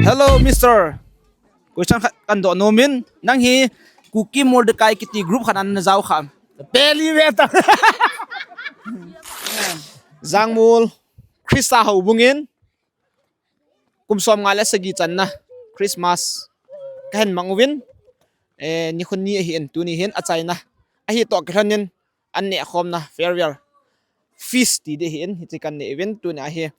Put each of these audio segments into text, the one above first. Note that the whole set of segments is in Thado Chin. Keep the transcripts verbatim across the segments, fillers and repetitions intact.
Hello, mister. Question khat kahin doh nom in, nang hi Kuki Mordecai kiti group khat a najao kham? Peli ve ta. Jangmol Christa houbung in kum som nga le sagi channa Christmas kahin mang uvin, eh, nikho ni ahin, tuni hin achaina ahi toh kilhon in an neh khomna farewell feast ti ding ahin, hiche kahin neh uvin, tuni a hi,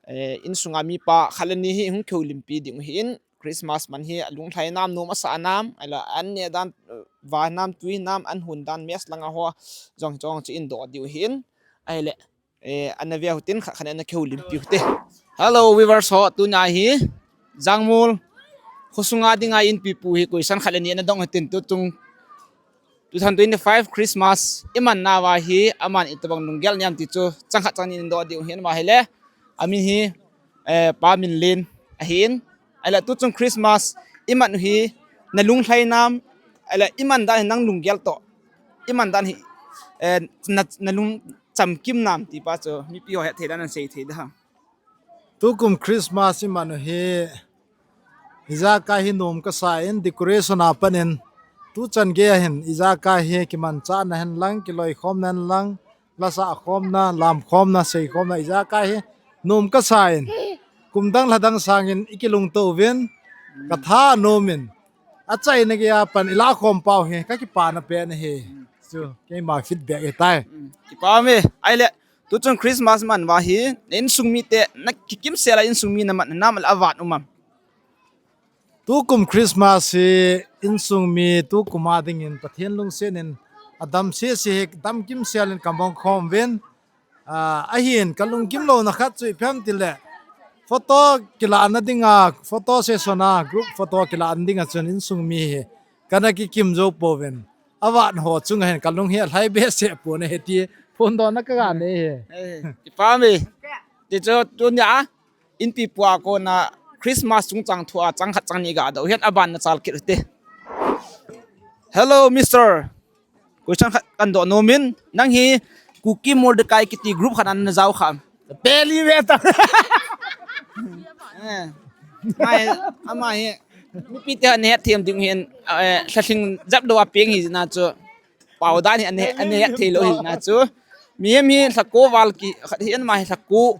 eh, insunga mipa khat le ni hi hung kihoulimpi ding u ahin, Christmas man hi alunglhai nam, nom asah nam, ahilou le an neh dan, eh, vah nam, tui nam, an hon dan, mess langa ho jong, jong chu in doh diu ahin, ahile, eh, ana ve u hitin, khat khat in ana kihoulimpi u hite. Hello, viewers ho, tuni a hi Jangmol khosunga dinga inpipu hi question khat le ni ana dong u hitin, tuchung two thousand twenty-five Christmas iman nauva hi aman itobang lunggel nam ti chu chang khat chang ni in doh diu ahin, ama hile, amin hi, eh, Pa Minlen ahin. Ahile tuchung Christmas iman u hi nalunglhai nam, ahile iman dan hi nang lunggel toh iman dan hi, eh, na, nalung chamkim nam ti pa chu mipi ho hethei dan nasei thei ding ham? Tukum Christmas iman u hi, ijakai hi nom kasa in, decoration a pat in, tuchan gei a hin ijakai hi kimanchahna hen lang, kiloikhomna hen lang, lasah khomna, lamkhomna, seikhomna, ijakai hi nom kasa in, kum dang lha dang sangin ikilungto uvin, katha anom in, achaina gei a pat in ilah khom pau hi kakipana pen ahi. Chu keima feedback ahitai. Kipah e. Ahile, tuchung Christmas man uva hi na insung mite, nakikimsel a insung mi namat nam le avat um am? Tukum Christmas hi insung mi tukum a dingin Pathen lungset in adam sese hi damkimsel in kamang khom uvin, ah, ahin kalungkim louna khat chu ipi ham itile, photo kilahna dinga, photo session a group photo kilahna dinga chun insung mi hi kana kikim jou pouvin, avat ho chunga hin kalung hi alhai behseh pon ahi ti phongdohna kaga nei ahi. Kipah e. Tichu tunia inpipu a kona Christmas chungchang thua chang khat chang ni gadoh u hen, aban nachal kit u hite. Hello, mister. Question khat kahin doh nom in, nang hi Kuki Mordecai kiti group khat a najao kham? Peli ve ta. Eh. Ama hi, ama hi, mipite ana hethem ding u hin, eh, lhalhing jep lou a peng hina chu. Pau dan hi ana, ana hethei lou hina chu. Mihem hi lhako val ki khat hin, ama hi lhako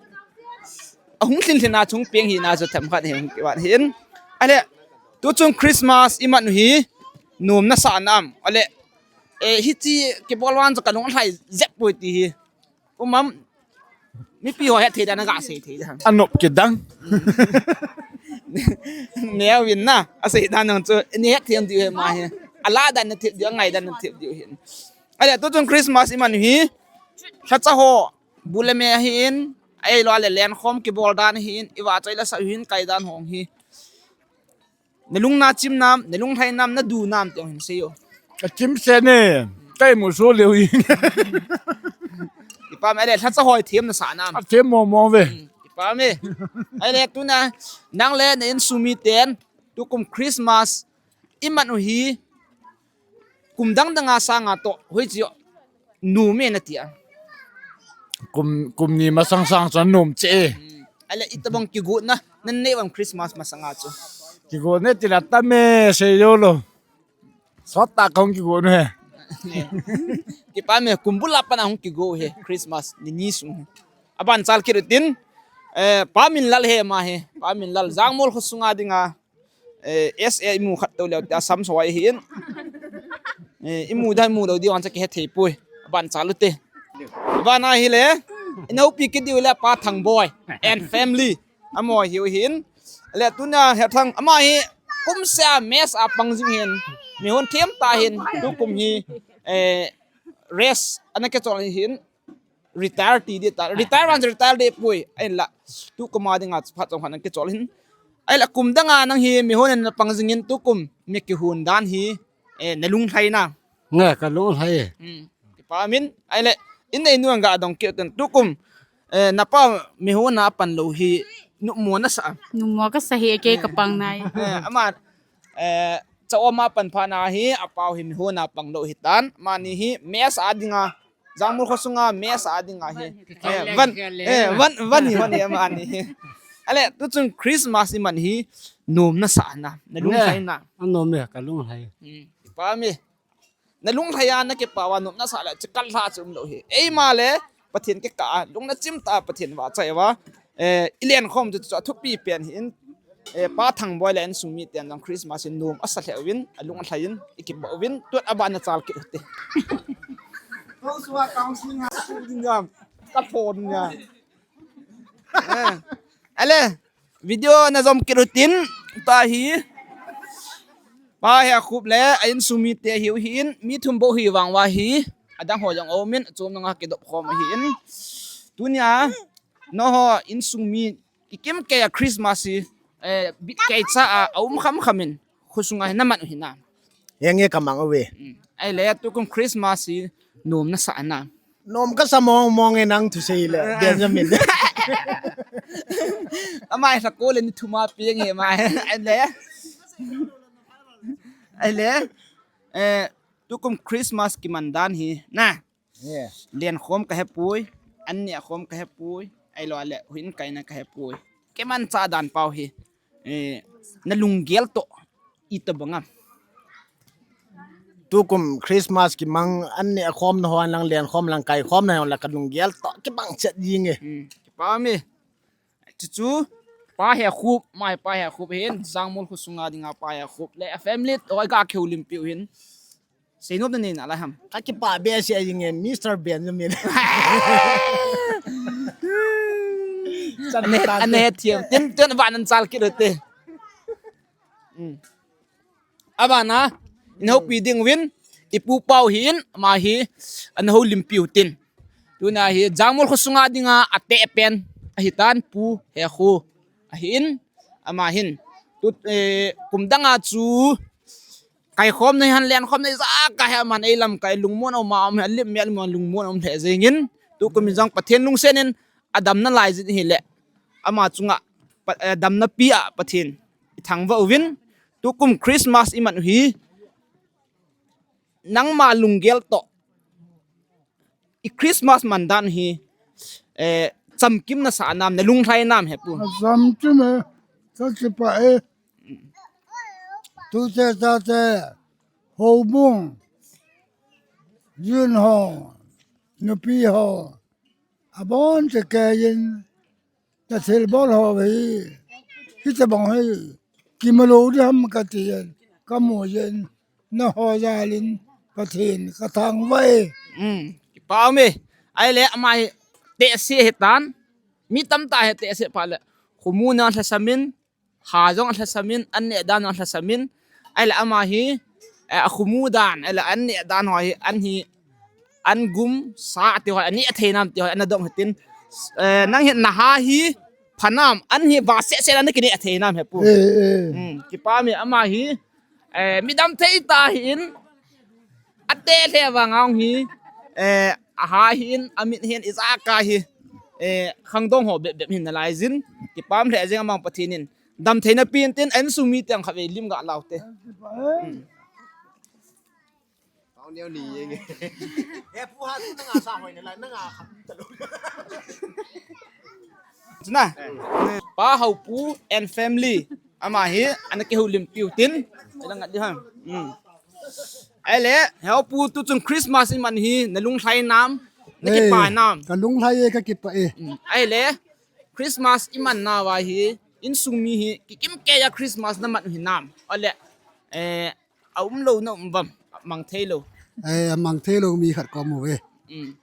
ahung lhin lhin a chung peng hina chu themkhat hi hung kivat hin. Ahile, tuchung Christmas iman u hi nom nasah nam? Ahile, eh, hiche kibol vang chu kalunglhai jep poi ti hi um am? Mipi ho hethei dan naga sei thei ding ham? Anop kit dang. Neo vin na, asei dan nang chu, nei hethem diu ahi ama hi. Alah dan nathep diu, angai dan nathep diu ahi. Ahile, tuchung Christmas iman u hi, lhacha ho, bu le me ahin, ahilou le lenkhom kibol dan ahin, ivahchoi le sah u hin kai dan ho hi. Nalung nachim nam, nalunglhai nam, nadu nam ti jong hin sei o. Achim se ne, kai mu so leu hi. Kipah e. Ahile lhacha ho hi them nasah nam? Athem mo mo ve. Hmm, kipah e. Ahile tuna, nang le na insung miten, tukum Christmas iman u hi, kum dang dang a sanga toh, hoiche nom e nati a? Kum, kum ni masang sang chu anom cheh e. Hmm. Ahile itobang kigotna nanei uvem Christmas masanga chu? Kigotna tile atam e, sei jou lou. Sot tah a kahung kigot u ahi. Kipah e, kum bul a pat a hung kigot u ahi Christmas ni ni sung hi. Aban chal kit u hitin, eh, Pa Minlal ahi ama hi. Pa Minlal, Jangmol khosunga dinga, eh, S A imu khat tou leu tia samsoi ahin. Eh, imu ding imu lou ding vang chu kihethei poi. Aban chal u hite. Aban ahile, inaupi kit diu le Pa Thangboi and family. Amaho hiu ahin. Le tuna Hethang ama hi kumseh a mess a pang jing ahin. Mihon them tah ahin. Tukum hi, eh, rest ana kichol ahin. Retire ti ding ta, retire vang retire ding poi, ahinla tukum a dinga phat chomkhat ana kichol ahin. Ahile kum dang a nang hi mihon in napang jing in, tukum mi kihon dan hi, eh, nalunglhai nam? Nge, kalunglhai e. Hmm. Kipah e. Ahile, in nei nu in ga dong kit un, tukum, eh, napa mihon a pan lou hi, numo nasa am? Numo kasa e, kei kapang nai. Eh, ama, eh, cha-om a pan phat na hi, apau hi mihon a pang lou ahitan, amani hi mess a dinga, Jangmol khosunga mess a dinga hi. Eh, van, eh, van, van hi, van hi, amani hi. Ale, tuchung Christmas iman hi nom nasa na, nalunglhai na? Anom e, kalunglhai. Hmm, kipa mi. Nalunglhai a nakipah uva nom nasa le, chikal lha chu umlou hi. Eima le, Pathen kikah a, lungna chim tah a Pathen vahchoi uva, eh, ilen khom chu, chu athupi pen hi in, eh, Pa Thangboi le insung miten jong Christmas in nom asa lheh uvin, alung alhai in, ikipah uvin, tun aban nachal kit ute. Kong suwa, kong sing ha. Din jam, ka phone nya. Eh, ale, video najom kit utin, tahi. Pa Hekhup le a insung mite hiu hin, mi thum bou hi vang uva hi, adang ho jong aumin, achom nanga kidop khom ahin. Tunia, nangho insung mi, kikim kei a Christmas hi, eh, bit kei cha a, aum kham kham in, khosunga hi naman u hinam? Henge kamang uve. Hmm. Ahile, tukum Christmas hi, nom nasa na? Nom kasa mong mong e nang thusei le, Benjamin. Amai sa ko le ni thuma pi nge mai. Ahile. Ahile. Eh, tukum Christmas kiman dan hi. Na. Yeah. Len khom kahepoi. An ne khom kahepoi. Ahilou le, huin kaina kahepoi. Kiman cha dan pau hi. Eh, nalunggel toh. Itobang am? Tukum Christmas kimang an ne khom na hon lang len khom lang kai khom na hon la kalunggel toh kibang chet jing e. Hmm, kipa mi. Chuchu, Pa Hekhup, mai Pa Hekhup hin, Jangmol khosunga dinga Pa Hekhup. Le a family, oi ka kihoulimpiu hin. Seinom nanei nalai ham? Kakipah behseh jing e, Mister Benjamin. Chan ane, tan ane thiam. Tin, tin, aban nachal kit ute. Hmm. Abana, in houpi ding uvin, ipu pau hin, ama hi, ana houlimpiu tin. Tuna hi, Jangmol khosunga dinga, ateh pen, ahitan, Pu Hekhup, ahin, ama hin. Tut, eh, kum danga chu, kai khom na hi han len khom na hi ja ka he man ei lam kai lungmon a um a um he lim mel mon lungmon a um lheh jeng in. Tukum in jong Pathen lungsen in adam nalai jin hile. Ama chunga pa-, eh, damna pi a Pathen ithangvah uvin. Tukum Christmas iman u hi. Nangma lunggel toh. I Christmas man dan hi, eh, chamkim nasa nam, nalunglhai nam he pu? Achamkim e, kakipah e. Tute tate, houbung, jin ho, nupi ho, abon chekei in, Ka thilbol ho hi, hitobang hi, kimu lou ding ham kati in, kamu in, nangho jal in, Pathen kathangvah e. Hmm, kipa um e. Ahile ama hi tehse ahitan, mi tamtah hi tehse phat le, khomu na lhasam in, ha jong alhasam in, an neh dan jong alhasam in, ahile ama hi, eh, akhomu dan, ahile an neh dan ho hi, an hi, an gum sa ti ho, an neh thei nam ti ho, ana dong hitin, eh, nang hi naha hi, pha nam, an hi vahseh seh na kineh thei nam he pu? Eh, eh. Hmm, kipa um e ama hi, eh, midam thei tah hi in, Ate lheh vang a hung hi, eh, aha hin, amit hin, ijat kah hi, eh, khangdong ho bep bep hin nalai jin, kipa um lheh jeng amang Pathen in, damtheina pen tin, a insung mite ang khatvei lim ga lau te. Hmm. Pau neo ni yeng. Eh, pu ha tu nanga sa hoi nalai, nanga khat ta lo. Chuna. Pa Haopu and family. Ama hi, ana kihoulimpiu tin. Ila ngat di ham. Hmm. Ahile, Haopu tuchung Christmas iman hi, nalunglhai nam, nakipah nam? Eh, kalunglhai e, kakipah e. Hmm. Ahile, Christmas iman nauva hi, insung mi hi, kikim kei a Christmas naman u hinam? Ahile, eh, aum lou na um uvam, amang thei lou. Eh, amang thei lou mi khat ka um uve. Hmm.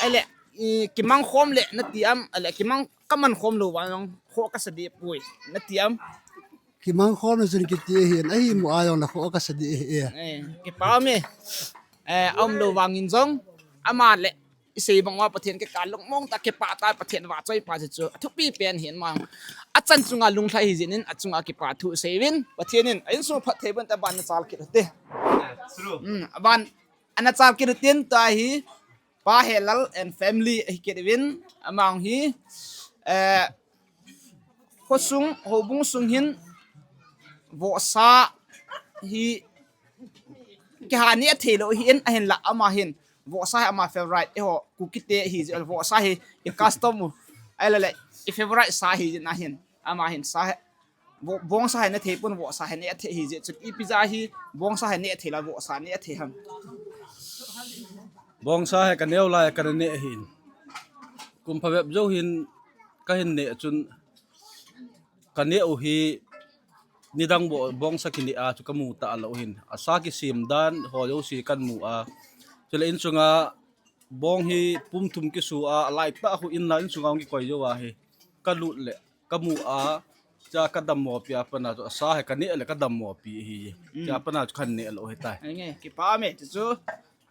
Ahile, i, kimang khom le nati am, ahile, kimang kaman khom lou vang jong, khoh kasa deh poi, nati am? Kimang khom le chun kiti ahin, ahi mo a jong le khoh kasa deh e. Eh, kipa um e. Eh, aum lou vang in jong, ama le, isei bang uva Pathen kikah lungmong tah kipah tah Pathen vahchoi pa chu chu athupi pen hin ma. Achan chunga lunglhai hi jin in achunga kipathu seivin Pathen in a insung phatthei bon tah ban nachal kit u te. Hmm, aban ana chal kit u tin tua hi Pa Helal and family ahi kit uvin amang hi, eh, Khosung, houbung sung hin, vohsa hi, kiha neh thei lou hi in, ahinlah ama hin, vohsa hi ama favorite, eiho, Kuki te hi, vohsa hi, i custom u, ahile le, i favorite sa hi, ahin. Ama hin sa he, bo-, bongsa he ne thei pon, vohsa he ne thei hi jeh chun ipi ja hi bongsa he ne thei la vohsa ne thei ham? Bongsa he ka neo lai ka ne hin. Kum phabep jou hin ka hin ne chun ka ne u hi nidang bo-, bongsa kine a chu ka mu ta lou hin. A sa kisem dan ho jouse kan mu a. Chule insunga bong hi pum thum kisu a, a lai tah khu in la insunga hung kikoi jou a hi. Ka lut le, ka mu a, cha ka dammo pi a pana chu, a sa he ka ne le ka dammo pi hi. Mm. Cha pana chu kan ne lou hi tai. Ai nge, kipa me, chu chu,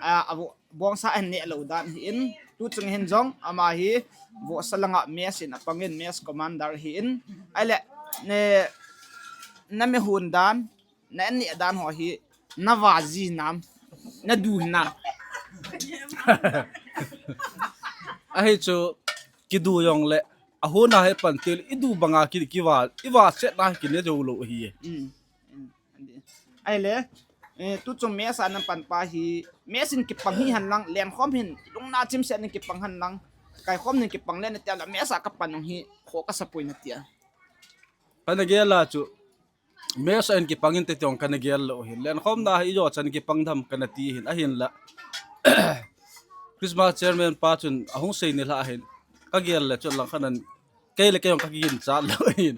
a, a bo-, bongsa an ne lou dan hi in, tu chung hin jong, ama hi, vohsa langa mess in, a pangin mess commander hi in, ai le, ne, na me hun dan, na an ne dan ho hi, na va ji nam, na du nam. Ahi chu, kidu jong le, a hona he pan til, i du banga ki, ki va, i va set na ki ne jo lo hi. Mm. Mm. Ai le, eh, tu chung mess a nan pan pa hi, mess in kipang hi han lang, len khom hin, lung na chim set in kipang han lang, kai khom hin kipang le na tia la, mess a ka pan hi, kho ka sapui na tia. Pana ge la chu, mess a in kipang in te tiong kana gel lou hin. Len khom na hi jo chan kipang dam kana ti hin. Ahin la. Christmas chairman pa chun ahung sei ni la hin. Ka gel le chun lang khanan. Kei le kei jong ka kigin chat lou hin.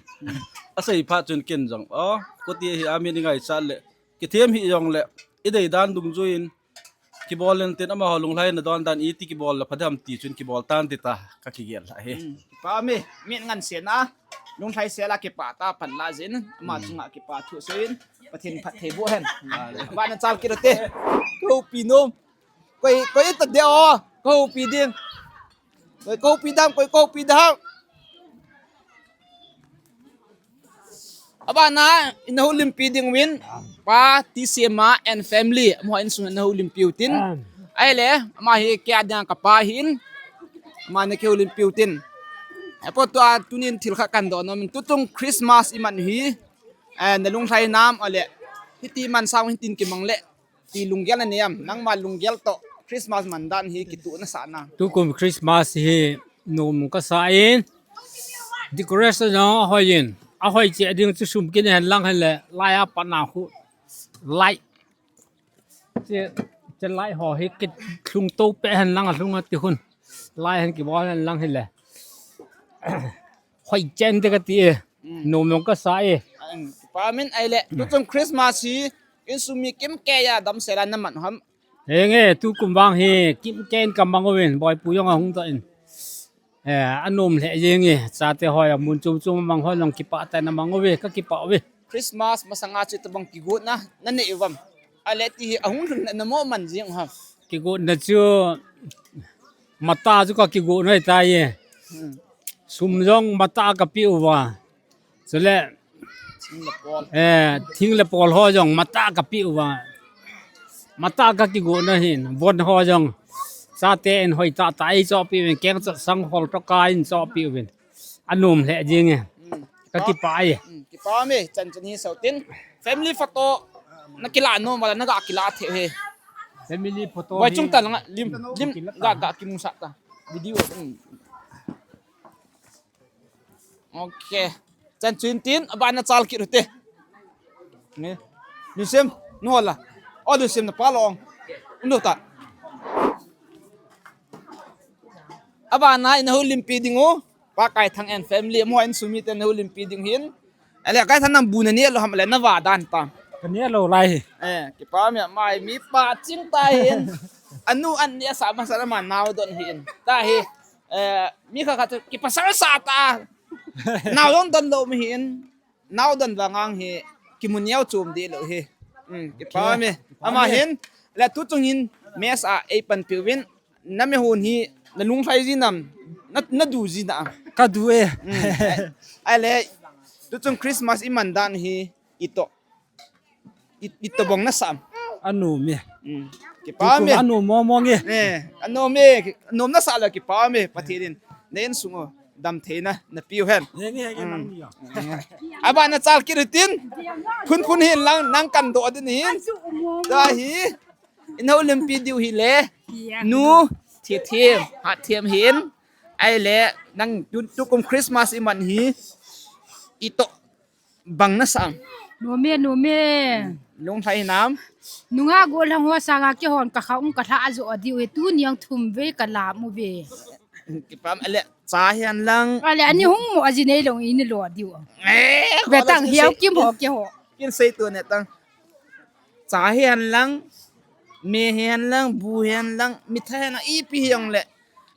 A sei pha chun ken jong. O, ko ti hi amin i ngai chat le. Kithem hi jong le. I dei dan dungjuiin. Kibol in tin amaho lunglhai na don dan iti kibol la phadam ti chun kibol tan ti ta ka kigel la he. Hmm, kipa me, min ngan se na, lunglhai se la kipa ta pan la jin, ama chunga kipa thu se in, Pathen phatthei boh hen. Ba na chal kit te. Ko pi nom. Koi, koi ta de o, ko pi ding. Koi ko pi dam, koi ko pi dam. Abana, ina houlimpi ding uvin, pa, T C M a and family, amaho insung ina houlimpi utin. Ai le, ama hi kei a dinga kapa hin, ama na kihoulimpi utin. Apo tua, tunin thil khat kadoh nom in, tutung Christmas iman hi, eh, na lunglhai nam, ale, hiti man sang hitin kimang le, ti lunggel na nei am, nangma lunggel toh Christmas man dan hi kitoh na sa na. Tukum Christmas hi nom kasa in, decoration jong ahoi in, ahoi cheh ding chu sum kinei hen lang hen le, lai a pat na khu, lai. Che, che lai ho hi kilhung to pe hen lang a lhung a ti hun. Lai hen kibol hen lang hen le. Hoi chen te kati e. Mm. Nom jong kasa e. Ang, pa min ai le. Tuchung Christmas hi, insung mi kimkei a damsel a na man ham. Henge, tukum vang hi, kimkei in ka mang uvin, boipu jong ahung ta in. Eh, anom lheh jeng e, chate hoi a mun chom chom mang hoi jong kipah tah in amang uve, ka kipah uve. Christmas masanga chu tabang kigotna, na nei uvam. Ale ti hi ahung lhun na mo man jeng ham. Kigotna chu, matah chu ka kigot noi tai e. Hmm. Sum jong matah ka pe uva. Chule, thing le pawl. Eh, thing le pawl ho jong matah ka pe uva. Matah ka kigot na hin, von ho jong. Chate in hoi tah tah ei choh pe uvin, keng chot sang hol to ka in choh pe uvin. Anom lheh jeng e. Hmm. Ka kipah e. Hmm, kipah me, chan chan hi sau tin. Family photo, na kila nom, wala na ga kila the he. Family photo. Wai hi chung ta langa, lim, lim, ga, ga kimu sa ta. Video. Hmm. Ok. Chan chun tin, abana chal kit ute. Ni. Ni sem, nu hola. O ni sem na pa long. Unu ta. Abana ina houlimpi ding u. Pa Kaithang and family, mo insung mite na houlimpi ding hin. Ale Kaithang nang bu na ne lou ham le na va dan ta. Ka ne lou lai hi. Eh, kipah me mai mi pa ching ta hin. Anu an ne sa masa na ma nao don hin. Ta hi. Eh, mi kha kha chu kipasal sa ta. Nao don don lou mi hin. Nao don vang ang hi kimu neo chom di lou hi. Hmm, kipah me. Ama hin, le tuchung hin, mess a ei panpi uvin, na me hon hi, na lunglhai ji nam, na, na du ji na. Ka du e. Hmm. Ai le, tuchung Christmas iman dan hi, ito. I, itobang na sam. Anom e. Hmm. Kipah me. Anom mo mo nge. Eh, anom e, anom na sa le kipah me, Pathen in. Na insung u, damtheina, na pe u hen. Nge, nge, nge, nang ni a. Abana chal kit utin. Phun phun hin lang, nang kan doh din hin. Ta hi. Ina houlimpi diu hi le. Nu, thi thim, ha thim hin. Ai le, nang tu, tukum Christmas iman hi. Ito bang nasa am? Nome, nome. Lunglhai nam? Nunga gollhang ho sanga kihon ka kha ung ka lha ajo adiu e, tuni ang thum ve ka lam u ve. Kipam ale cha hian lang. Ale ani hung mo aji nei long ini lo adiu. Eh, betang hiau kim ho ke ho. Kin sei tu ne tang. Cha hian lang, me hian lang, bu hian lang, mitha hian lang, ipi hiang le,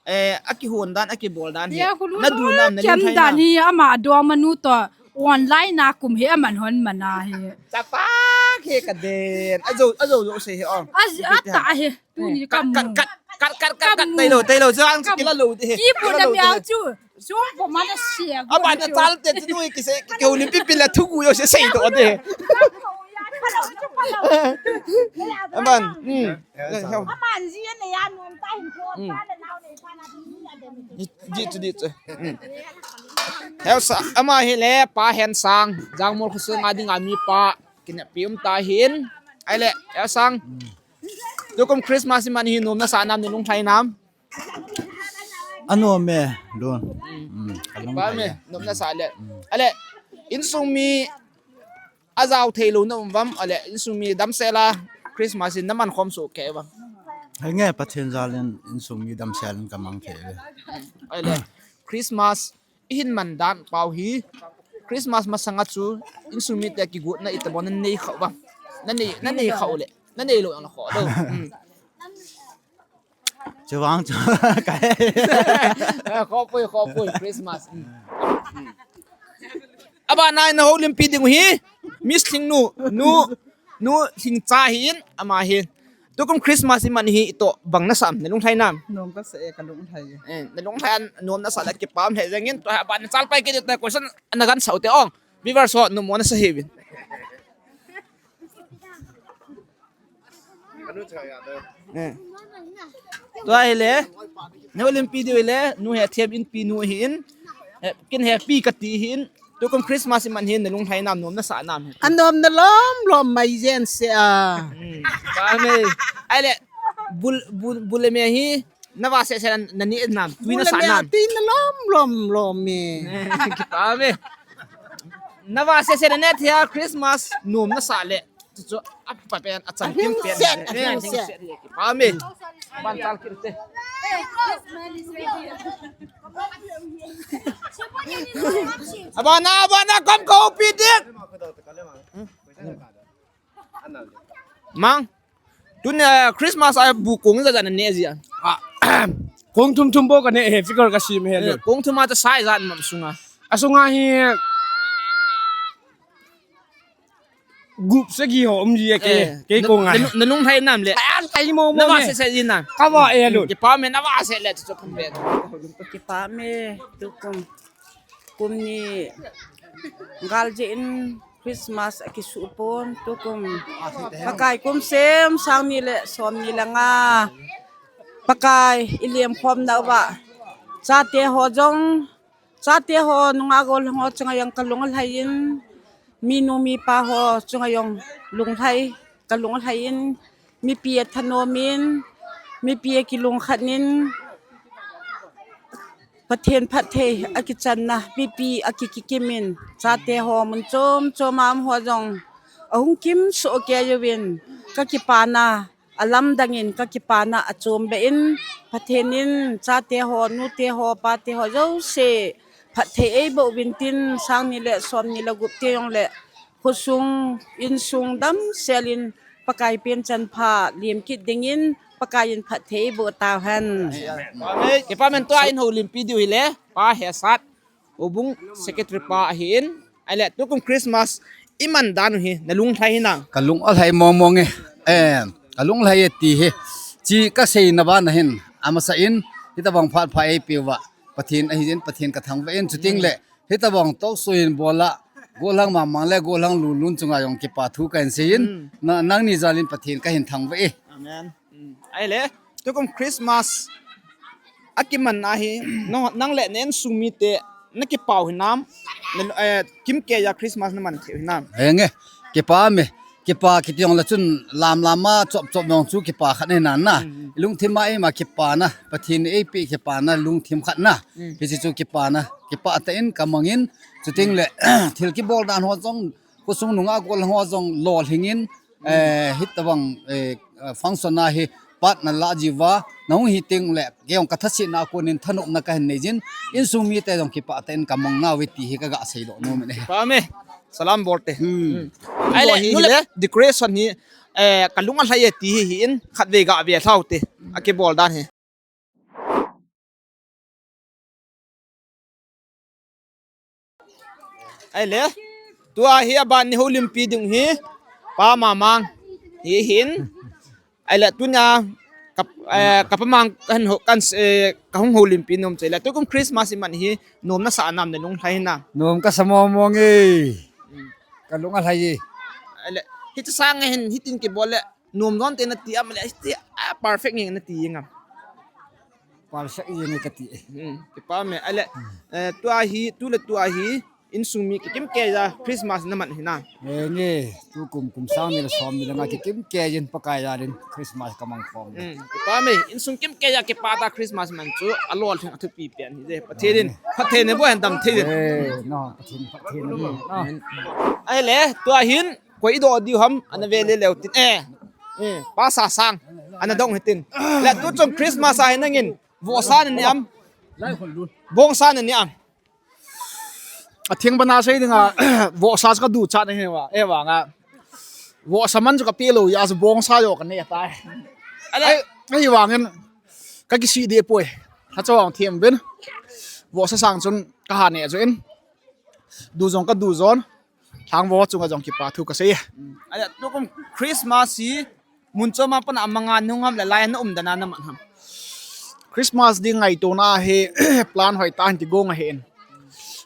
eh, a kihon dan, a kibol dan hi. Na du nam, na kiam dan hi, ama adom anu to online na kum hi, aman hon mana hi. Chapak hi ka den. Ajo, ajo, jo se hi ong. A ta hi, tuni ka mu. Kat, kat, kat, kat, kat, kat, tailo, tailo, jo ang kila lo de. Ki bu na miau chu. Sung ko mana sia. Aba na tal te tu ki se ki holi pipi la thugu yo se sei to de. Aman. Hmm. Aman ji ne ya nuam ta hin ko pa le nau ne pa na. Di tu di tu. Hmm. Helsa ama hi le pa Hensang, Jangmol khosung a ding a mi pa. Kina pium ta hin. Ai le, Hensang. Tukum Christmas man hi nom nasa nam ni lung thai nam. Anom e, Lun. Mm. Kipa me, nom nasa le. Ale, insung mi ajao thei lo na um vam, ale, insung mi damsel a Christmas in na man khom so ke vam. Hei nge, Pathen jal in insung mi damsel in ka mang thei le. Ale, Christmas i hin man dan pau hi. Christmas masanga chu insung mi te kigotna i tabon na nei khau vam. Na nei, na nei khau le. Na nei lo ang kho do. Mm. Chuwang chu ka he. Khopui, khopui, Christmas. Aba nai na ho limpi ding hi. Miss Thing nu, nu, nu Thing cha hin, ama hin. Tukum Christmas i man hi ito bang na sam, na lung thai nam. Nom ka sa e, ka lung thai e. Eh, na lung thai an nom na sa la kipam he jangin, to ha ba na chal pai ke ta question na gan sau te ong. Viewers ho nom mo na sa he vin. Eh. Tua hi le. Nu limpi diu hi le. Nu he thiam in pi nu hi in. Eh, kin he pi ka ti hi in. Tukum Christmas i man hi in na lung thai nam nom na sa nam hi. Anom na lom lom mai jen se a. Hmm. Pa me. Ai le. Bul, bul, bul le me hi. Na va se se na ni nam. Tui na sa nam. Tui na lom lom lom me. Eh, kipa me. Na va se se na ne thia Christmas nom na sa le. Chu chu a pa pen a chan kim pen. Set, a him set. Amen. Ban tal kir te. Abana, abana, kam ko pi dik. Mang. Tun, eh, Christmas a bu kong za za na ne zia. Ah, kong thum thum bo ka ne he, figure ka sim he lo. Kong thum a ta sai za mam sunga. A sunga hi gup sagi ho um ji ke, eh, ke na, ko nga. Na, na lung thai nam le. Ai, ai mo mo. Na va se se ji na. Ka va e lo. Ke pa me na va se le chu pum be. Ke pa me tukum. Kum ni gal je in Christmas a kisu pon tukum. Pakai kum sem sang ni le som ni le nga. Pakai i liam khom na va. Chate ho jong Chate ho nunga gollhang ho chunga jong ka lunglhai in, minu mipa ho chunga jong lunglhai, ka lunglhai in, mipi a thanom in, mipi a kilungkhat in, Pathen phatthei a kichanna, mipi a kikikim in, chate ho mun chom chom a um ho jong ahung kim soh kei uvin, ka kipana, a lamdang in ka kipana a chom be in, Pathen in chate ho, nute ho, pate ho jouse phatthei eiboh uvin tin, sang ni le som ni le gup te jong le khosung, insung damsel in Pakai pen chanpha liam kit ding in Pakai in phatthei eiboh tau hen. Amen. Kipa men tua in ho limpi diu hi le, Pa Hesat. Houbung secretary pa ahin, ahile tukum Christmas i man dan u hi na lunglhai hinam? Ka lunglhai mong mong e. Eh, ka lunglhai e ti hi. Chi ka seina bana hin, amasa in, hitabang phat pha eipeuva Pathen ahi jin, Pathen ka thangvah in, chuting le hitabang talk show hin bola, gollhang Mangmang le gollhang Lunlun chunga jong kipa thu kahin seiyin, na, nangni jalin Pathen kahin thangvah e. Amen. Ahile, tukum Christmas akiman ahi, nang le na insung mite na kipau hinam, na, eh, kimkeiya Christmas na man thei hinam? Henge, kipa me, kipa kiti jong le chun lam lam a chop chop jong chu kipa khat ahi nan na. Lungthim a eima kipana, Pathen in eipeh kipana, lungthim khat na. Hiche chu kipana, kipa tah in ka mangin, Chuting le thil kibol dan ho jong, khosung nunga gol ho jong lolhing in, eh, hitabang, eh, function a hi part na la jiuva, nahung hi teng le, kei jong ka thasetna a kon in thanopna kahin nei jin, insung mite jong kipah tah in kamang nauve ti hi kaga seidoh nom in ahi. Pame, salam bolte. Hmm. Ahile, hi nule, decoration hi, eh, kalung alhai e ti hi, hi in, khatvei gave lhau te, akibol dan hi. Ahile, tua hi aban ni Houlimpi ding hi, Pa Mamang, hi hin. Ahile, tunia, ka, eh, ka Pa Mang, kan ho, kan, eh, kahung Houlimpi nom chule. Tukum Christmas iman hi, nom nasa nam nalung lhai na. Nom kasa mong mong e. Kalung alhai e. Ahile, hiche sang hin, hitin kibol le, nom nom te nati am le, hitia, ah, perfect nge nati ngam. Perfect nge kati. Hmm, kipah me. Ahile, eh, tua hi, tule tua hi, insung mi kikim kei a Christmas naman hina. Eh, nge, tukum kum sang ni le som ni le nga kikim kei in Pakai a din Christmas kamang khom. Hmm, kipah me, insung kim kei a kipah tah Christmas man chu, alolhing athupi pen hi je. Pathen in, Pathen in bo hen dam thei din. Eh, no, Pathen, Pathen in bo, no. Ahile, tua hin, koi idoh diu ham, ana ve le leu tin. Eh, eh, Pa Sasang, ana dong hitin. Le tuchung Christmas a hin nangin, vohsa nani am. Bongsa nani am. Atheng bana sei dinga, vohsa chu kaducha na hi va, eh vanga. Vohsa man chu kapeh lou, ya chu bongsa jo kanei tai. Ahile, ahivangin, kakisih deh poi. Hacha vang them uvin. Vohsa sang chun kaha neh chu in. Du jong kadu jon. Lhangvo chunga jong kipa thu kasei. Ahile, tukum Christmas hi, mun chom a pat a manga nahung ham le lai a na um dan a naman ham. Christmas ding ngaitona hi, plan hoitah in kigong ahin.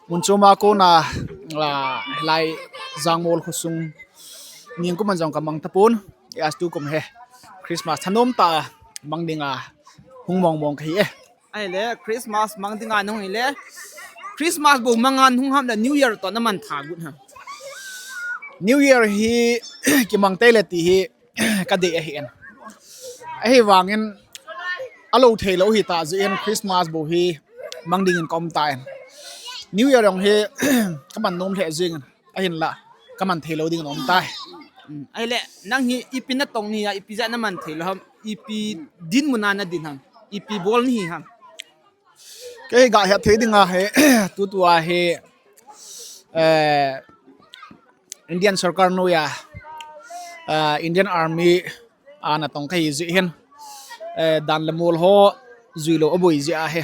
Mun chom a kona, ah, lai Jangmol khosung, ningkum a jong kamang tapon. Yes, tukum hi Christmas thanom tah a mang dinga hung mong mong kahi e. Ahile, Christmas mang dinga nahung hile, Christmas bou manga nahung ham le New Year toh naman tha got ham. New Year hi kimang tei le ti hi kadei ahin. Ahivangin alou thei lou hita jeh in Christmas bou hi mang dingin kaum tan. New Year jong hi kaman nom lheh jingin. Ahinla, kaman thei lou ding nom tai. Hmm. Ahile, nang hi ipi natong ni a, ipi jeh a naman thei lou ham, ipi dinmun a nadin ham, ipi bol nahi ham. Kei gahet thei dinga hi, tutua hi, eh, Indian sorkar noiya, eh, Indian Army a natong kahi jeh hin, eh, dan le mol ho juilou aboi jeh ahi.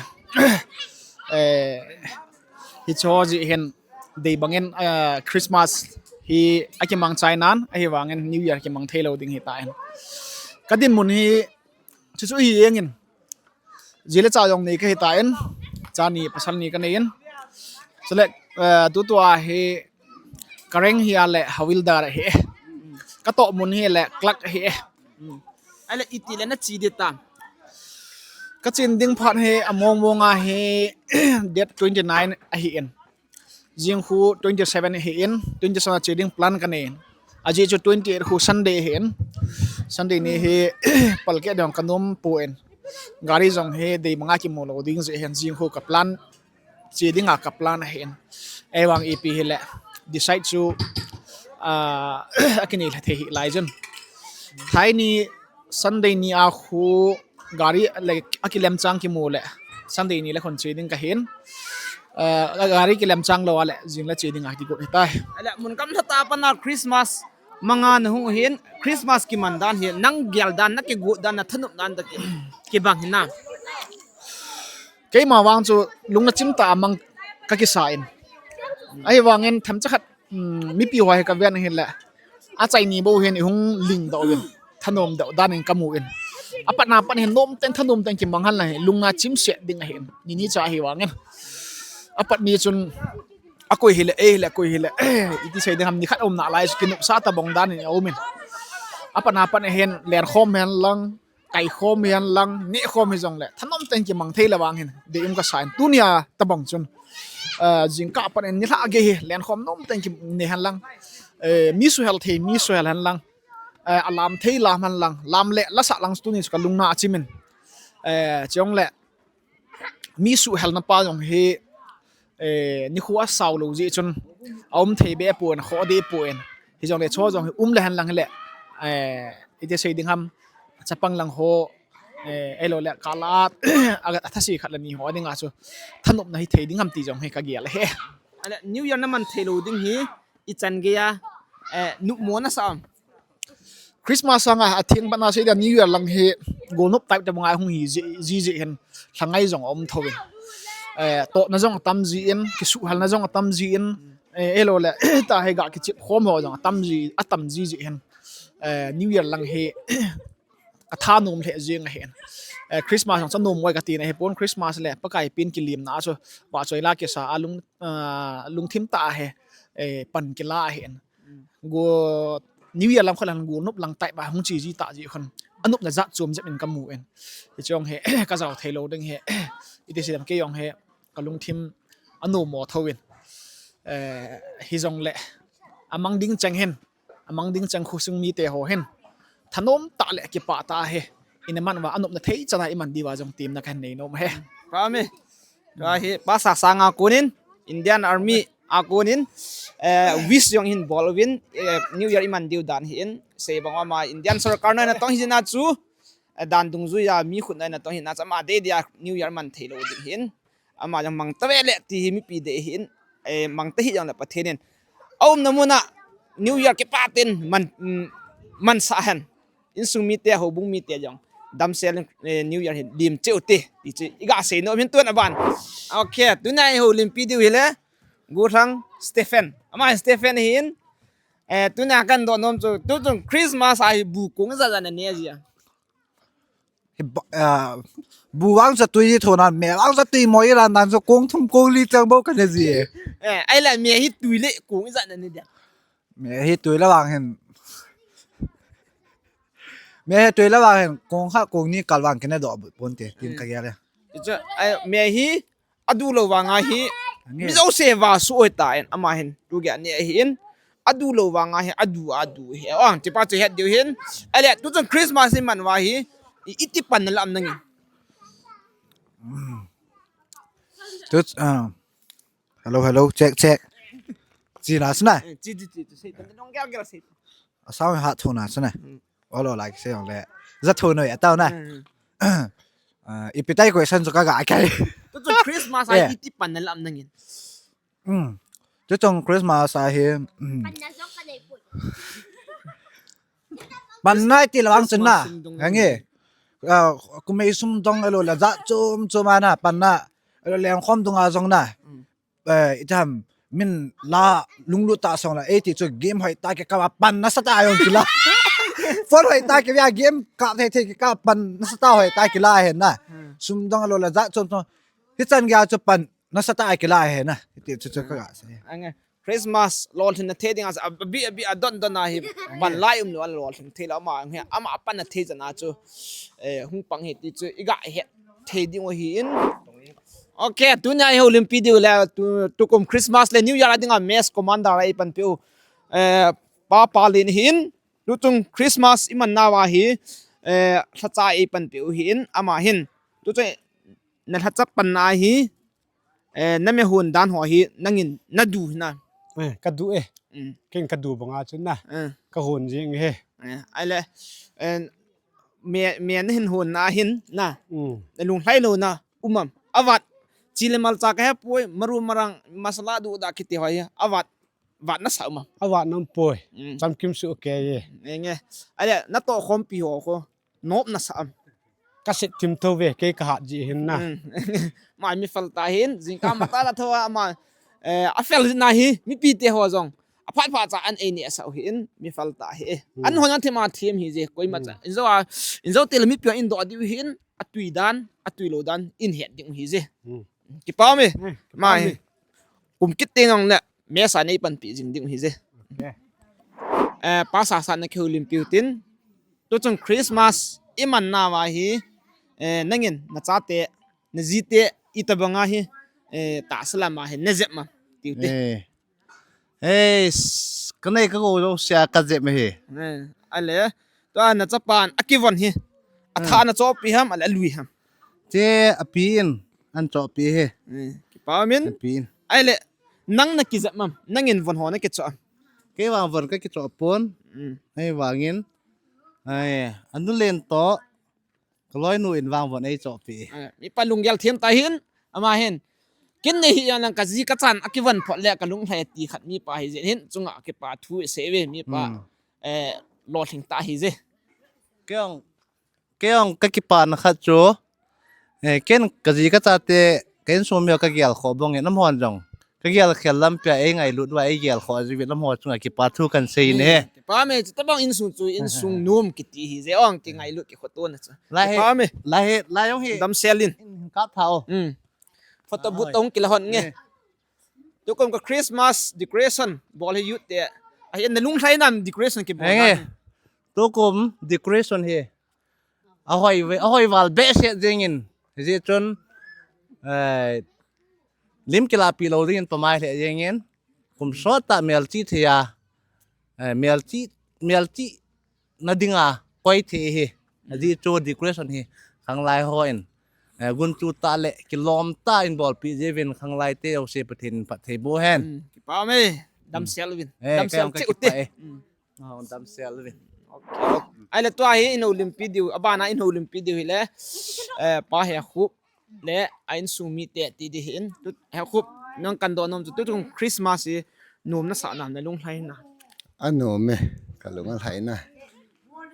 Eh, hicho jeh hin, dei bangin, ah, Christmas hi akimang chai nan, ahivangin New Year kimang thei lou ding hitan. Kadinmun hi, chuchu hi jengin. Ji le cha jong nei kahitan, cha ni pasal ni kanei in. Chule, ah, tutua hi kareng hi ale Havildar ahi. Katoh mun hi le Clark ahi. Ahile iti le nache ding ta. Kachen ding phat hi among mong a hi date twenty nine ahin. Jing khu twenty seven ahin, twenty seven a che ding plan kanei in. Ajeh chu twenty eight khu Sunday ahin. Sunday ni hi palkeh ding kanom pon. Gari jong hi dei manga kimu lou ding jeh hin jing khu ka plan che dinga ka plan ahin. Ahivang ipi hile decide chu, ah, akinei lha thei hih lai jun. Thai ni Sunday ni a khu gari le akilem chang kimu le Sunday ni le khun che ding kahin. Ah, gari kilem chang lou a le jing le che dinga kigot hitai. Ahile mun gamla tah a pat a Christmas manga nahung hin, Christmas kiman dan hi, nang gel dan, nakigot dan, nathanop dan toh ki, kibang hina. Keima vang chu lungna chim tah a mang kakisa in. Ahivangin themcha khat, um, mipi ho hi kaven ahile, achai ni bou hin ihung ling doh uvin, thanom doh dan in kamu in. Apat na pat hin nom teng thanom teng kimang hen lang hi, lungna chim set ding ahin. Nini cha ahivangin. Apat ni chun akoi hile, eh, hile, akoi hile, eh, iti sei ding ham, ni khat um nalai chu kinopsa tabang dan in aum in. Apat na pat hin lenkhom hen lang, kaikhom hen lang, nehkhom hijongle thanom teng kimang thei le vang hin dei um kasa in. Tunia tabang chun, eh, jingkah pat in nilhah gei hi lenkhom nom teng kineh hen lang, eh, mi suhel thei mi suhel hen lang, eh, alam thei lam hen lang, lam le lasah lang chu tuni chu kalungna achim in. Eh, chujongle mi suhel na pa jong hi, eh, nikho asao lou jeh chun, aum thei be pon, kho deh pon. Hijongle chu jong hi um le hen lang hile, eh, iti sei ding ham, chapang lang ho, eh, ahilou le, kala, a, athase khat le ni ho dinga chu, thanopna hithei ding ham ti jong hi kagel ahi. Ale, New Year naman thei lou ding hi, ichan geiya, eh, nopmo nasa am? Christmas sanga atheng patna sei dia New Year lang hi golnop type tabanga hung hi ji, ji, ji hin lhangai jong aum thouvin. Eh, tohna jong atam jin, kisuhhalna jong atam jin, eh, ahilou le, tahi ga kichep khom ho jong atam ji, atam ji ji hin. Eh, New Year lang hi athanom lheh jing ahin. Eh, Christmas jong chu anom uve kati na hipon, Christmas le Pakai pen kilimna chu vahchoi la kisa a lung, ah, lungthim tah a hi, eh, pan kila ahin. Go New Year lang khun lang golnop lang type a hung chi ji ta ji khun. Anopna jat chom jep in kamu in. Hiche jong hi kajao thei lou ding hi. Iti sei ding ham, kei jong hi kalungthim anom mo thouvin. Eh, hijongle amang ding cheng hin. Amang ding cheng khosung mite ho hin. Thanom tah le kipah tah hi. Ina man uva anopna thei chan a iman diuva jong temna kahin nei nom e. Pami. Tua hi, Pa Sasang a konin, Indian Army a konin, eh, wish jong hin bol uvin, eh, New Year iman diu dan hin, sei bang uva ama Indian sorkar noina tong hijeh a chu, eh, dan dungjuiya mi khut noina tong hijeh a chu, ama dei dia New Year man thei lou ding hin, ama jong mang tave le ti hi mipi dei hin, eh, mang ta hih jongle Pathen in aumna mun a New Year kipah tah in man, mm, mansah hen. Insung mite, houbung mite jong damsel in, eh, New Year hi lim cheh u hite, ti chu iga sei nom hin tun aban. Ok, tunia ihoulimpi diu hile, Gollhang Stephen. Ama Stephen hin, eh, tunia kahin doh nom chu, tuchung Christmas a hi bu kong ijat jat nane ji am? Hi ba, ah, bu vang chu tui hi thona, me vang chu tui mo iran dan chu kong thum kong li chang bou kana ji e. Eh, ahile me hi tui le kong ijat nane dia? Me hi tui le vang hin. Me hi tui le vang hin. Kong khat kong ni kal vang kina doh ponte, tin kagel e. Hichu, ai, me hi adu lou vang a hi. Ange. Mi jouse vahsoh u ahitan, ama hin. Tu gei ani ahin. Adu lou vang a hi, adu, adu hi. Ang, tipa chu het diu hin. Ale, tuchung Christmas iman uva hi. I, iti panna la um nangin. Mm. Tu, ah. Hello, hello, check, check. Chi na sna. Eh, chi, chi, chi, chi, sei, tan, tan, gel, gel, sei. A sound hat thona sna. Hmm. Olo, like, sei, ole. Jat thona, ya, tao na. Hmm. Ah, ipi tai question chu kaga kai. Tuchung Christmas a iti panna la um nangin. Hmm. Tuchung Christmas a hi, hmm. Panna jong kanei poi. Panna iti le vang chun na. Christmas sum dong. Hange. Ah, kumei sum dong ahilou le jat chom chom a na, panna. Ahilou le lengkhom dunga jong na. Hmm. Eh, iti ham, min la lunglut tah song la, eh, ti chu game hoi tah kikap a pan nasatah a jong kila. Phone hoi tah kivea game kap thei thei kikap pan nasatah hoi tah kila ahi na. Hmm. Sum dong ahilou le jat chom chom. Hichan geiya chu pan nasatah a kila ahi na. Iti chu chu kaga sei. Ange. Christmas lolhinna thei dinga, a, abi, abi, adon don a hi, pan lai um lou, alolhin thei lou, ama, he, ama pan athei jana chu, eh, hung pang hi ti chu, iga het thei ding u ahin. Ok, tunia ihoulimpi diu le, tu, tukum Christmas le New Year a dinga mess commander a eipanpiu, eh, Pa Palen ahin, tuchung Christmas iman nauva hi, eh, lhacha eipanpiu ahin, ama hin, tuchung na lhacha panna hi, eh, na me hon dan ho hi, nangin nadu hina. Eh, kadu e. Mm. Ken kadu banga chu na. Eh. Kahon jing e. Eh, ahile, eh, me, me nahin hon na hin na. Mm. Nalunglhai louna um am? Avat. Chi le malcha kahe poi, maru marang, masala duda kiti ho hi. Avat. Vat nasa um am? Avat na um poi. Mm. Chamkim suh kei e. Nge, nge. Ahile, natoh khompi ho kho. Nop nasa am? Kaset thim thou ve, kei kahat ji hin na. Hmm. Ama mi fel tah hin, jingkah matah a thoa ama, eh, afel jing na hi, mipite ho jong. Aphat phat cha an eineh sah u hin, mi fel tah hi. Hmm. An hon an thim a thim hi je, koima cha. Hmm. Injo a, injo te le mipi in doh diu hin, atui dan, atui lou dan, in het ding hi je. Hmm. Kipa me. Hmm, kipa me. Mai. Kum kit teng jong le, mess a neipanpi jing ding hi je. Okay. Eh, Pa Sasa na kihoulimpiu tin. Tuchung Christmas iman nauva hi, eh, nangin nachate, najite, itobanga hi, eh, tahsa lama hi najep ma, tiu te. Eh. Eh, s-, kanei kagou jousea kajep ma hi. Eh, ahile, tua nachapan akivon hi. Atha, hmm, nachohpi ham, ahile alui ham? Che api in, achohpi hi. Eh, kipa min. Api in. Ahile, nang na kijep mam, nangin von ho na kichoh am? Kei vang von ka kichoh pon. Mm. Ahivangin, ai, anu len toh, ka loinu in vang von eichoh pi. Ah, mipa lunggel them tah hin, ama hin. Ken nei hi jong lang ka ji ka chan a kivon phot le ka lunglhai ti khat mipa hi jeh hin, chunga kipa thu i sei uve, mipa, Mm. eh, lolhing tah hi je. Kei jong, kei jong ka kipana khat chu, eh, ken ka ji ka chate, ka insung mi ho ka gel khoh bang in, amaho jong ka gel khel lam pia ei ngailut uva ei gel khoh jiu vin, amaho chunga kipa thu kan sei ne. Kipa me, chuti bang insung chu, insung nom kiti hi je, ong kingailut kikhoto na chu. Lai hi, Kipa me. Lai hi, lai jong hi. Damsel in. In ka tha o. Mm. Photo booth Ahoi. Tong kila hon nge. Eh. Tukum ka Christmas decoration bol hi youth te. Ahi, na lunglhai nam decoration kibol Henge. Nam. Tukum decoration hi. Ahoi ve, ahoi val behseh jengin. Hijeh chun, eh, lim kilahpi lou dingin pamai lheh jengin. Kum sot tah melchih thei a. Eh, melchih, melchih na dinga koi thei hi. Ajeh chu decoration hi khanglai hon, eh, gunchu tah le kilom tah in bolpeh jiuvin khanglai te jouse Pathen in phatthei boh hen. Mm, kipa me. Damsel uvin. Eh, Damsel kei jong ka cheh u te. Kipa e. Mm. Oh, damsel uvin. Okay. Ahile tua hi in houlimpi diu, abana in houlimpi diu hile, eh, Pa Hekhup le a insung mite ti ding ahin. Tu, Hekhup, nang kadoh nom chu, tuchung Christmas hi nom nasah nam, na lunglhai nam? Anom e, ka lung alhai na.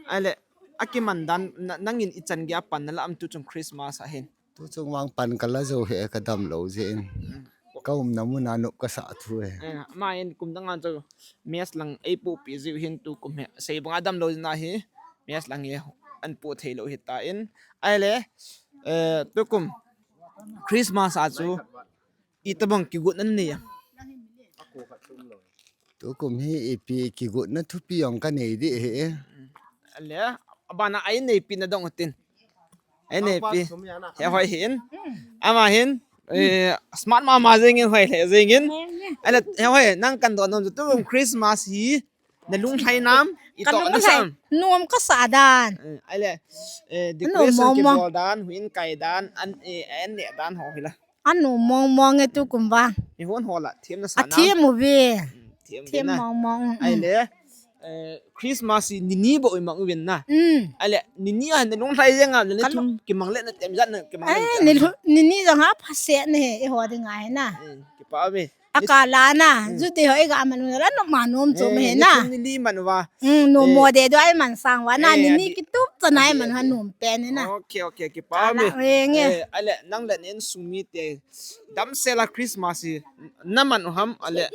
Ahile, akiman dan, na, nangin ichan gei a pan nalah am tuchung Christmas a hin? Tuchung vang pan kala jou hi e, ka damlou jeh in. Ka umna mun a nop kasah thu e. Eh, ama in kum dang a chu mess lang eipohpi jiu hin tukum hi. Sei banga damlou jeh in ahi. Mess lang hi an poh thei lou hitan. Ahile, eh, tukum Christmas a chu itobang kigotna nanei am? Tukum hi ipi kigotna thupi jong kanei ding ahi. Ahile, abana a inneipina dong utin. Ineipi. He hoi hin. Ama hin. Eh, smart mama jengin hoi le jengin. Ahile, he hoi, nang kadoh nom chu tukum Christmas hi na lunglhai nam, i Ka toh na lunglhai. Sam. Nom kasah dan. Eh, ahile, eh, Anom decoration mong mong. Kibol dan, huin kai dan, an, eh, an ne dan ho hila. Anom mong mong e tukum vang. Mihon ho lah them nasah nam? Athem uve. Mm, them Them uve na. Mong mong. Mm. Ahile, eh, Christmas hi ni ni bou imang uvin na. Mm. Ahile, ni ni a na lunglhai jeng am, le Ka ni thum kimang le na tem jat na kimang le Eh, na tem. Ni lu-, ni ni jong ha phase ne he, eiho dinga hi na. Mm, kipa uve. Akala na, Mm. Jute ho iga man u la nom ma nom chu Eh, me he ni na. Thum ni li man uva. Mm, nom Eh. Mo de do ai man sang uva na, Eh, ni ni adi. Kitup cha na ai Adi, man ha adi. Nom pen na. Okay, okay, kipa Kala, me. Eh, nge. Eh, ahile, nang le na insung mite. Damsel a Christmas hi, na man u ham, ahile.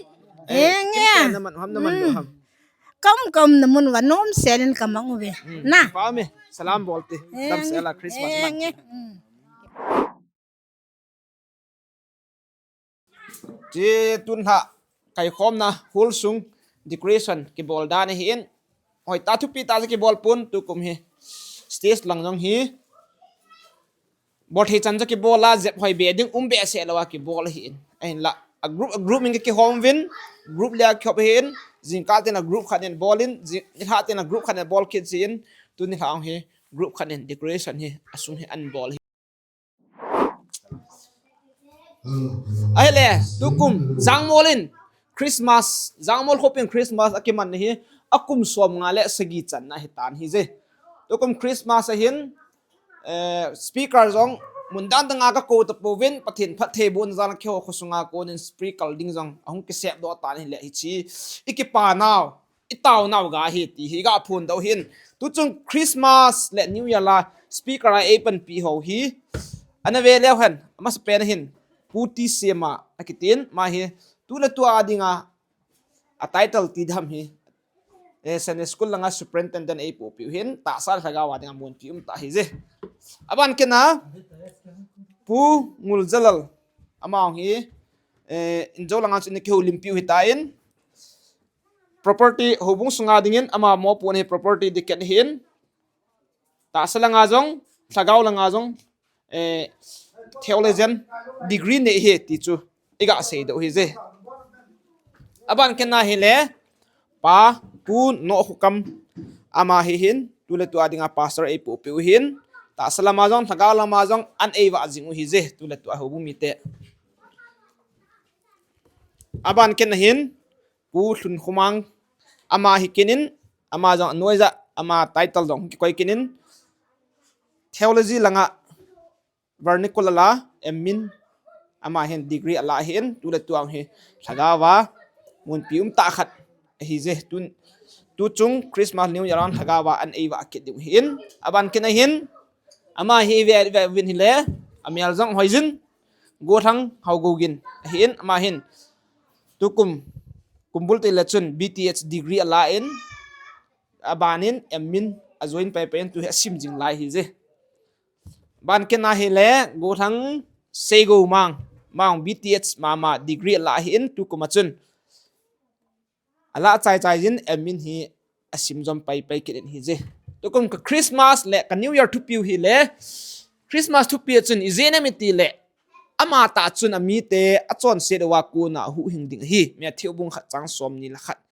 Eh, Eh, nge. Kimkhat na man u ham, na man u Mm. Ham. Kam kam na mun uva nom sel in kamang uve. Mm, Na. Kipa me, salam bol te. Eh, Damsel a Christmas eh, man. Nge. Mm. Che tun ha, kaikhomna hall sung decoration kibol dan ahin. Hoi ta thupi ta kibol pon tukum hi. Stage lang jong hi. Bol thei chan cha kibol a, jep hoi be ding um behseh lou a kibol ahin. Ahinla, a group, a group in kihom uvin, group le a kihop ahin, jingkah teng a group khat in bol in, jing, nilhah teng a group khat in bol kit jin, tuni lhah hi, group khat in decoration hi, asung hi an bol hi. Ahile, tukum, jangmol in, Christmas, jangmol khopin Christmas akiman hi, akum som nga le sagi channa hitan hije. Tukum Christmas ahin, eh, speaker jong, mun dan dang a kakou tapouvin, Pathen phattheibohna jal a keiho khosunga konin speaker ding jong, ahung kisep doh tan hile hiche, i kipa nau, i tao nau ga hi ti hi ga phondoh hin. Tuchung Christmas le New Year la speaker a eipanpi ho hi, ana ve leu hen, amasapen ahin, Pu T Sema akitin, ama hi, tu le tu a dinga, a title ti dam hi, eh, Sunday School langa superintendent eipohpiu hin, tahsa lhagao a dinga munpi umtah hije. Aban kena, Pu Nguljalal, ama hi, eh, Injo langa chu ina kihoulimpiu hitan, property, houbung sunga dingin, ama mopohna hi property deacon ahin, tahsa langa jong, lhagao langa jong, eh, theologian degree nei ahi ti chu, i ga seidoh hije. Aban kena hile, Pa, Pu Nohkhokam, ama hi hin, tu le tu a dinga pastor eipohpiu hin, tahsa lama jong, lhagao lama jong, an eivah jing u hije, tu le tu a houbung mite. Aban kit na hin, Pu Lhunkhomang, ama hi kit in, ama jong anoija, ama title jong kikoi kit in, theology langa vernacular a M.Min, ama hin degree ala ahin, tule tuang hi lhagaova munpi umtah khat ahi je. Tu, tuchung Christmas New Year a lhagaova an eiva kit ding ahin, aban kit na hin, ama hi ve, ve, vin hile, amel jong hoijin, Gothang Haogougin ahin, ama hin tukum kumbul tile chun B.Th degree ala in, abanin M.Min ajoin paipai in tu hi asim jing lai ahi je. Ban kit na hile, Gothang Seigoumang, ama B.Th mama degree ala ahin, tukum a chun ala chaichai jin M.Min hi asim jom paipai kit in ahi je. Tukum ka Christmas le ka New Year thupiu hile, Christmas thupi a chun ijeh inem itile, amatah chun amite achonset uva kona ahuhhing ding ahi. Matthew bung khat chang somni le khat.